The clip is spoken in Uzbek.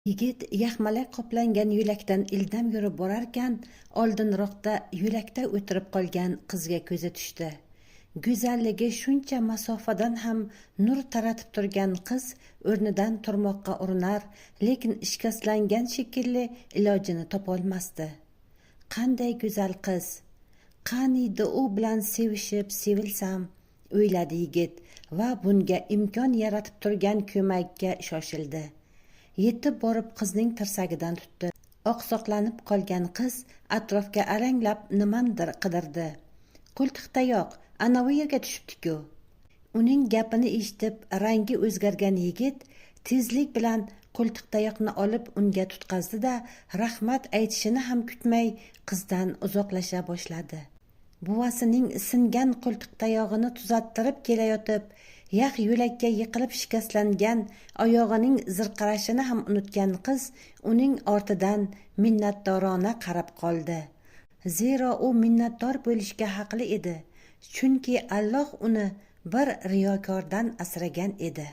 Yigit yaxmalak qoplangan yo'lakdan ildam yurib borarkan, oldinroqda yo'lakda o'tirib qolgan qizga ko'zi tushdi. Go'zalligi shuncha masofadan ham nur taratib turgan qiz o'rnidan turmoqqa urinar, lekin shikastlangan shekilli ilojini topolmasdi. Qanday go'zal qiz! Qaniydi u bilan sevishib sevilsam, o'yladi yigit va bunga imkon yaratib turgan ko'makka shoshildi. Yetib borib qizning tirsagidan tutdi. Oqsoqlanib qolgan qiz atrofga alanglab nimanidir qidirdi. Qo'ltiqtayoq anavi yerga tushibdi-ku. Uning gapini eshitib rangi o'zgargan yigit tezlik bilan qo'ltiqtayoqni olib unga tutqazdi-da, rahmat aytishini ham kutmay qizdan uzoqlasha boshladi. Buvasining singan qo'ltiqtayog'ini tuzattirib kelayotib, yax yo'lakka yiqilib shikastlangan oyog'ining zirqirashini ham unutgan qiz uning ortidan minnatdorona qarab qoldi. Zero u minnatdor bo'lishga haqli edi, chunki Alloh uni bir riyokordan asragan edi.